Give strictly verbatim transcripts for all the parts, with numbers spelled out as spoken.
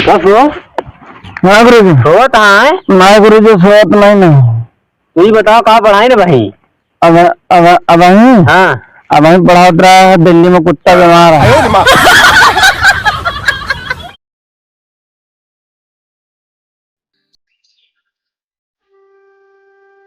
का सो? हाँ गुरुजी। सोवत है? ना गुरुजी, सोवत नहीं, नहीं। तू ही बताओ, का पढ़ाई रे भाई? अब, अब, अब वहीं? हाँ। अब वहीं पढ़ावत रहा है, दिल्ली में कुत्ता बीमार है।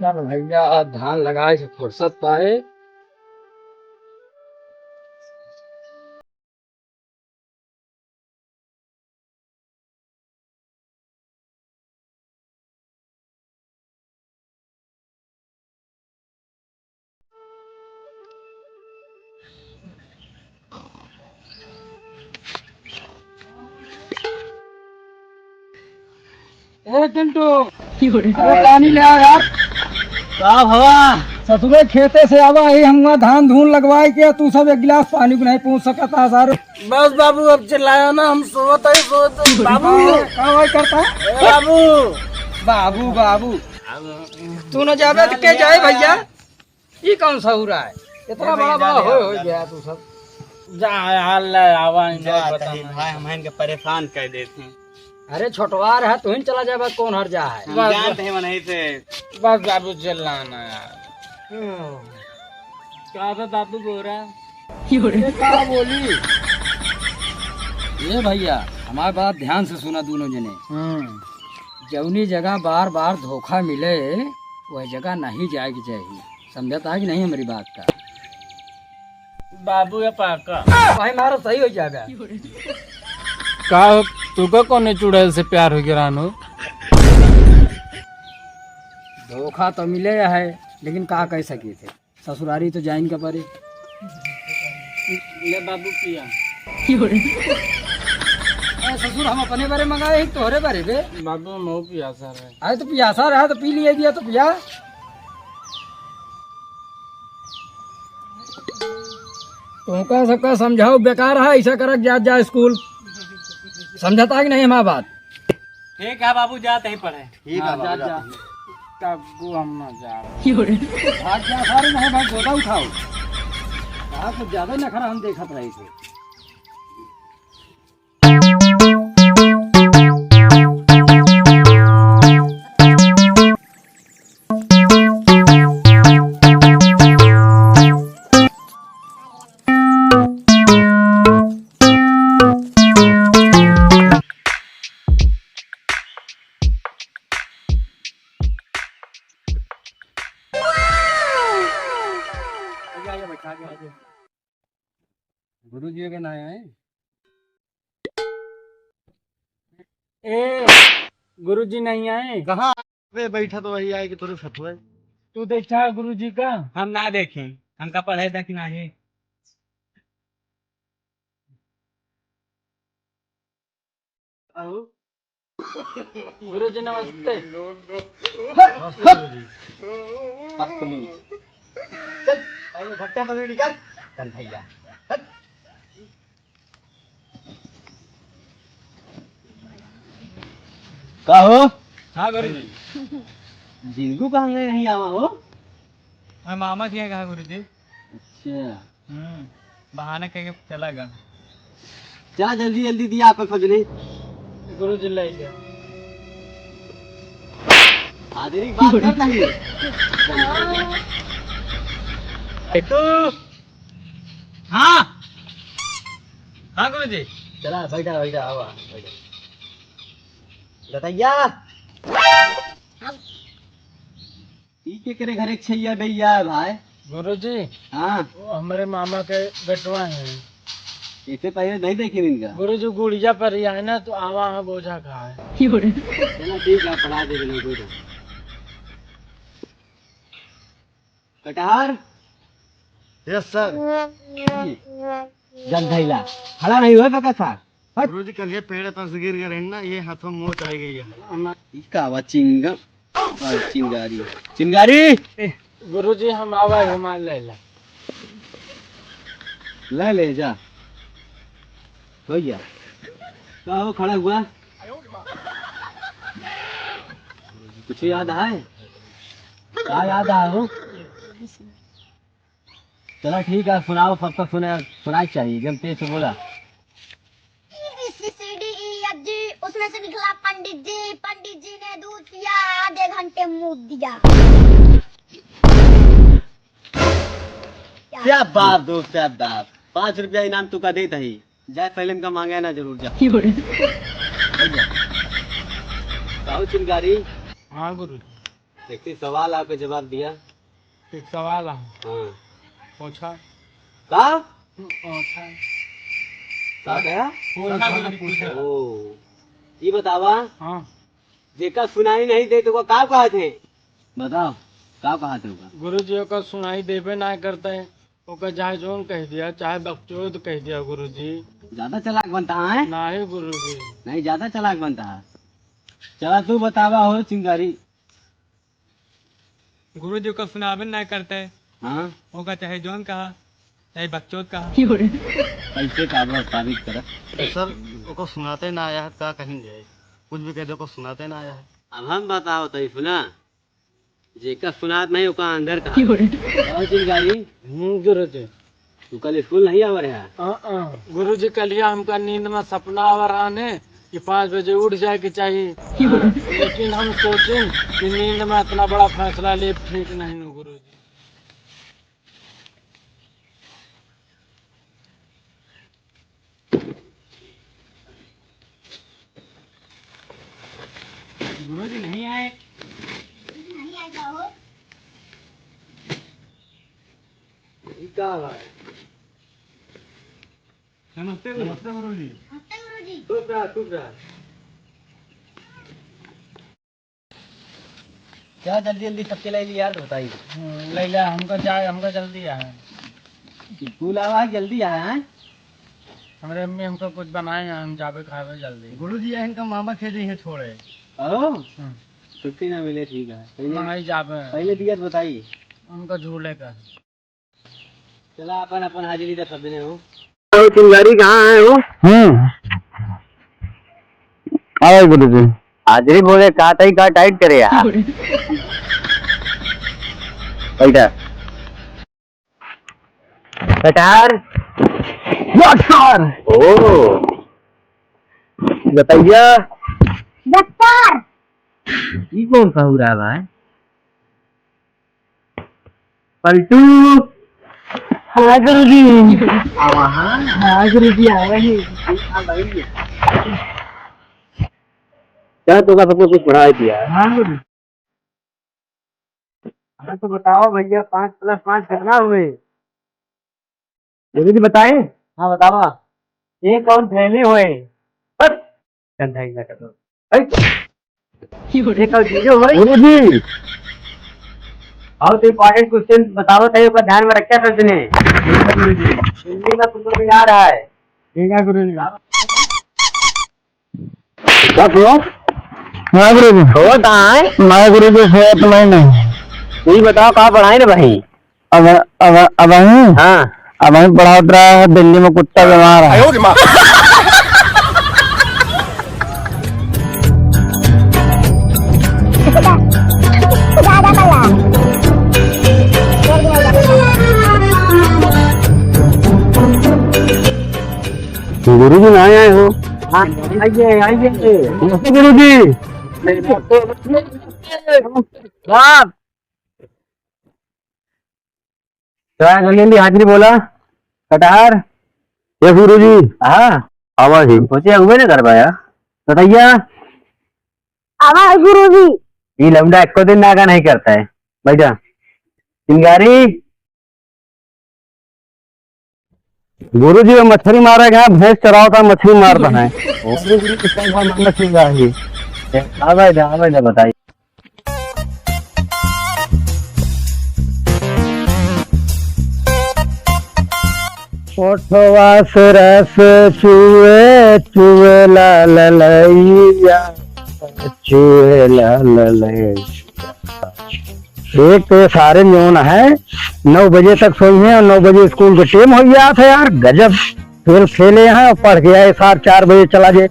चल भैया, आज धान लगाए से फुर्सत पाए। ए चिंटू, अरे पानी ले आ यार। का भवा? ससुरे खेते से आवा ही, हम वहाँ धान धून लगवाए के, तू सब एक गिलास पानी को नहीं पूछ सकता सारे। बस बाबू, अब चिल्लाया ना, हम सोवत है, सोवत है। बाबू। का भाई करता है? ए बाबू। बाबू, बाबू। तू न जाबे तो के जाए भैया? ई कौन सहूरा है? इतना बड़ा बड़ा हो, हो गया तू सब। जा यार, ले आवा, इन्हें जा, पता तनी नहीं। भाई, हम इनके परेशान कर देते हैं। अरे छोटवार है, तू ही चला जाबे, कौन हर जा है? हम बस, जानते हैं वहीं से। बस बाबू, चिल्लाना यार। हम्म। का बे बाबू बोरा? ये का बोली? ये भैया, हमारी बात ध्यान से सुना दोनों जने। हम्म। जौनी जगह बार बार धोखा मिले, वह जगह नहीं जाए के चाहिए। समझता है कि नहीं हमारी बात का? बाबू, ये पाका। भाई मारो, सही हो जाएगा। का हो, तुका कौने चुड़ैल से प्यार हो गया रानो? धोखा तो मिले है, लेकिन का कह सकी थे, ससुरारी तो जाइन का परे। ले बाबू पिया। ए, ससुर, हम अपने बारे मंगाए हैं, तोहरे बारे बे? बाबू, हम पियासा रहे। अरे तो पियासा रहा तो पी लिए दिया तो पिया। तुमका सबका समझाओ बेकार है, ऐसा करक जा, जा स्कूल। समझता है कि नहीं हमारी बात? ठीक है बाबू, जाते ही पढ़े। ठीक है हाँ, बाबू, जा, जाते जा। ही। तब वो हम ना जा। भाग जा, सारे नहीं भाग, गोदा उठाओ। कहा कुछ ज्यादा नखरा हम देखत रहे थे। आइए, आइए, बैठा, आइए, आइए। गुरुजी के ना आए? ए, गुरुजी नहीं आए? कहाँ? अबे बैठा तो वही आए कि तोरे साथ हुए। तू देखा गुरुजी का? हम ना देखें, हमका पढ़े तक नहीं। आओ। गुरुजी नमस्ते। चल, आइए, भट्टा मजदूरी कर। चल भैया। का हो? हाँ गुरुजी। जिनकू कहाँ गए नहीं आवा हो? मैं मामा के यहाँ कहा गुरुजी। अच्छा। हम्म, बहाना करके चला गया। जा जल्दी जल्दी दिया आपका फजली। गुरुजी ले गया। आदरी की बात कर नहीं। तू। हाँ। हाँ गुरुजी। चला बैठा बैठा आवा बैठा। बताइया। ई केकरे घरे के छैया गैया है भाई? गुरुजी, हाँ। वो हमरे मामा के बेटवा है। इससे पहले नहीं देखे इनका? गुरुजी, गुड़िया पर ही आए ना, तो आवा है बोझा खाए। चलो ठीक है, पढ़ा दे देना, कोई ना। कटहर। Yes sir। जल धैला। खड़ा नहीं हुआ पका था। हट। गुरुजी, कल ये पेड़ पर से गिर गए रहे ना, ये हाथों में मोच आ गई है। ई का बा, चिंगा-, आ, चिंगारी। चिंगारी! गुरुजी, हम आवा, रुमाल ले ला। ले ले जा। हो गया। का हो, खड़ा हुआ? कुछ याद आए? का याद आए हो? चला ठीक है, सुनाओ, सबका सुना, सुनाई चाहिए, जब तेज से बोला। A B C D E F G, उस से निकला पंडित जी, पंडित जी ने दूध पिया, आधे घंटे मूत दिया। क्या बात दोस्त, क्या बात। पाँच रुपया इनाम तुका देत ही। जाए पहले इनका मांगे ना जरूर जा। क्यों रे? काहो चिंगारी? हाँ गुरु। एक ठे सवाल आपके जवाब दिया। एक सवाल है। हाँ। पूछा। का? पूछा। का कहा? पूछा, पूछा। ओ, ये बतावा। हाँ। जेका सुनाई नहीं दे तो वो का कहत है? बताओ, का कहत है ओका? गुरुजी, ओका सुनाई देबे ना करते, ओका चाहे जौन कह दिया, चाहे बकचोद कह दिया गुरुजी। ज्यादा चालाक बनता है? नहीं गुरुजी। नहीं, ज्यादा चालाक बनता है। चला तू बतावा हो चिंगारी। गुरुजी ओका सुनाबे ना करते। हाँ। ओका चाहे जौन कहा, चाहे बकचोद कहा। कैसे काबरा साबित करत? सर, ओका सुनाते ना आया है, का कहीं जाए? कुछ भी कह दो, ओका सुनाते ना आया है। अब हम बताओ तई सुना, जेका सुनात नहीं ओका अंदर कहा। क्यों रे? और चिंगारी? हम्म, गुरुजी। तू कल स्कूल नहीं आवा रहा? हाँ, हाँ। गुरुजी, कलिया हमका नींद में सपना आवा रहा ने कि पाँच बजे उठ जाए के चाहिए। हाँ, लेकिन हम सोचे कि नींद में इतना बड़ा फैसला ले ठीक नहीं हो गुरुजी। गुरुजी नहीं आए। नहीं आए का हो? ये का है? नमस्ते गुरु। नमस्ते गुरुजी। नमस्ते गुरुजी। खुश रहा, खुश रहा। क्या जल्दी जल्दी सबके ले ली यार, बताइए। हम्म, ले ला, हमका जाए, हमका जल्दी आए। स्कूल आवा है, जल्दी आया है। हमरे अम्मी हमका कुछ बनाए हैं, हम जाबे खाबे जल्दी। गुरुजी, इनका मामा खेली है थोड़े। आओ। हम्म। छुट्टी ना मिले, ठीक है। पहले, नहीं जाबे। पहले दिया तो बताइए। उनका झूले का। चला, अपन, अपन हाजिरी दे, सब जने हो। तो चिंगारी कहाँ है हो? हम्म। आ गए गुरुजी। हाजिरी बोले, का तई का टाइट करे यार। बैठा। कटार। What sir? ओ। बताइए। Yes sir। ये कौन सा हो रहा है? पलटू। हाँ गुरुजी। आवा, हाँ। हाँ गुरुजी, आवा ही। क्या तो का सबको कुछ पढ़ाई दिया? हाँ गुरुजी। अरे तो बताओ भैया, पाँच plus पाँच कितना हुए? गुरुजी बताए? हाँ बतावा। एक और थैली हुए। बस। कंधाई ना करो। ऐ! ये कब चीजें हो रही? गुरुजी। बहुत important question बतावत है, ओकर ध्यान में रखा कर तने। हिंदी का तुमको भी आ रहा है। ठीक है गुरुजी। का ब्रो? हाँ गुरुजी। सोवत है? ना गुरुजी, सोवत नहीं, नहीं। तू ही बताओ, का पढ़ाई रे भाई? अब, अब, अब वहीं? हाँ। अब वहीं पढ़ावत रहा है, दिल्ली में कुत्ता बीमार है। आयो रे माँ। गुरुजी ना आए हो? हाँ, आइए, आइए। नमस्ते गुरुजी। बाप। तो यार, जल्दी जल्दी हाजिरी बोला। कटहर। ये गुरुजी। हाँ। आवा ही। सोचे हुए ना कर पाया। बताइया। आवा है गुरुजी। ये लौंडा एको दिन नागा नहीं करता है। बैठा। चिंगारी। गुरुजी, वो मछली मारा गया, भैंस चरावता, मछली मारता है। गुरुजी, कितना भाव मांगना चाहिए? आवे दे, आवे दे, बताइए। ओठवा से रस चुए, चुए ला ललैया, चुए ला ललैया। एक तो ये सारे जौन है, नौ बजे तक सोई हैं और नौ बजे स्कूल के टेम हो गया था यार, गजब खेल खेले हैं। और पढ़ के आए सार, चार बजे चला जाए,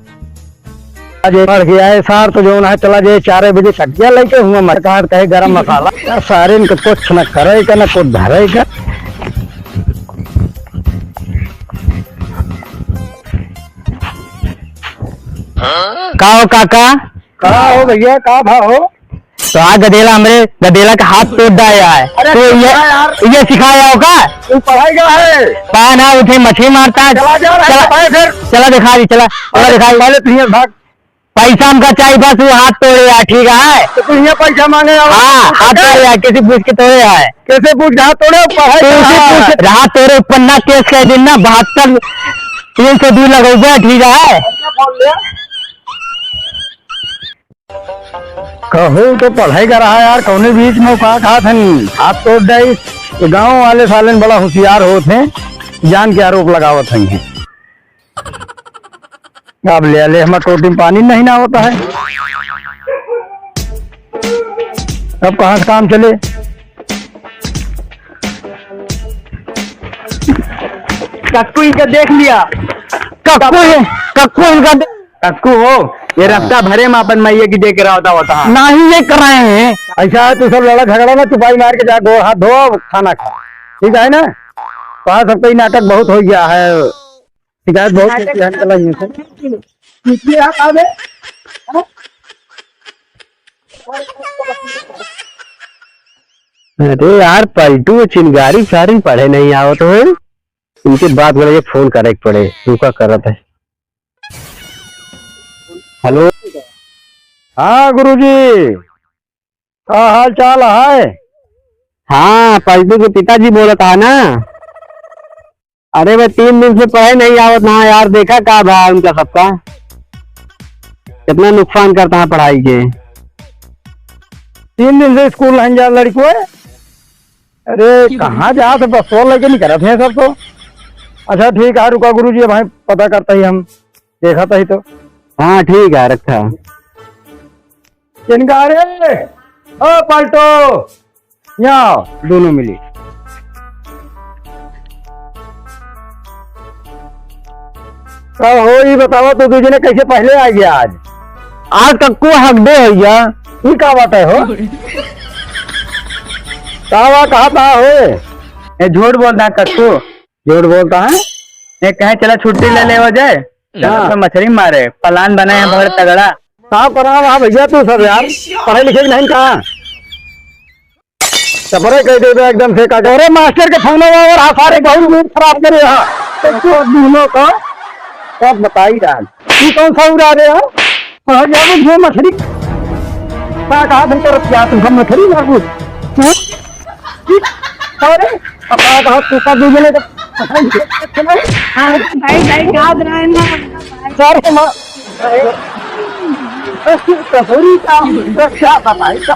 आज पढ़ के आए सार तो जौन है चला जाए, चार बजे कटिया लेके हुआ मटकाट कहे गरम मसाला। यार सारे इनके कुछ न करे का, न कुछ धरे का। का हो काका? का हो भैया, का भा हो? तो आ गदेला हमरे गदेला का हाथ तोड़ डाया है। अरे तो ये, यार। ये सिखाया हो का? तू पढ़ाई गया है? पा ना उठे, मछली मारता है। चला जा रहा है, चला, भाई फिर। चला दिखा दी, चला, चला दिखा दी। पहले तू यहाँ भाग। पैसा हमका चाहिए, बस वो हाथ तोड़े यार, ठीक है? तो तू यहाँ पैसा मांगे और हाँ, हाथ तोड़े यार, किसी पूछ के तोड़े यार। कैसे पूछ के हाथ तोड़े? पढ़ाई तो उसे कहाँ है? पूछ, हाथ तोड़े, पन्ना केस कह दिन ना, बहत्तर, तीन सौ दो लगौबे, ठीक है? कहू तो पढ़ाई का रहा यार, कौने बीच में का कहा था नहीं, हाथ तोड़ डाई। ये गाँव वाले सालन बड़ा होशियार होत हैं, जान के आरोप लगावत हैं। अब ले ले, हमार टोटी में पानी नहीं ना होता है, अब कहाँ से काम चले? कक्कू इनका देख लिया। कक्कू है, कक्कू इनका दे- कक्कू हो, ये हाँ। रस्ता भरे में अपन मैया की देख रहा होता, होता है। नहीं ये कर रहे हैं। ऐसा है, तू सब लड़ा झगड़ा ना, चुपाई मार के जा, गोड़ हाथ धो, खाना खा, ठीक है ना? तो आज सबका ही नाटक बहुत हो गया है, शिकायत बहुत होती है, निकल आई है। अरे यार, पलटू चिनगारी सारिन पढ़े नहीं आवत हो, इनके बाप के लगे फोन करे के पड़े, रुका करत है। हेलो। हाँ गुरुजी, का हाल चाल है? हाँ, पलटू के पिताजी बोलत है ना। अरे भाई, तीन दिन से पढ़े नहीं आवत ना यार, देखा का भा उनका सबका, कितना नुकसान करता है पढ़ाई के। तीन दिन से स्कूल नहीं जा लड़को है। अरे कहाँ जा तो बस सो लेके नहीं करत हैं सब तो। अच्छा ठीक है, रुका गुरुजी, भाई पता करता ही हम, देखा था ही तो। हाँ ठीक है, रखा। चिनगारे, ओ पलटो, यहाँ आओ, दोनों मिली। का हो, ई बतावा, तू दू जने कैसे पहले आ गया आज? आज कक्कू हक दे भैया। ई का बात है हो? का बा, कहा था हो? ये झूठ बोलता है कक्कू। झूठ बोलता है? ये कहे चला छुट्टी ले लेवा जाए, हाँ। चला तो मछली मारे, प्लान बनाए हैं बहुत तगड़ा। का करा वहाँ भैया तू सब यार, पढ़े लिखे नहीं का? चपरे कह देबे एकदम से का। अरे मास्टर के फोन आवा और आ सारे बहुत मूड खराब करे यहाँ। तो तू दोनों का सब बताई रहा। ये कौन सा उड़ा रहे हो? कहा गया वो मछली। का कहा तुम तरफ क्या तुम मछली मारू? हाँ? अरे, अब का कहा तू का दू जने का भाई, भाई, का बनाए ना? सर, हम कसौरी का, तो क्या बताई, तो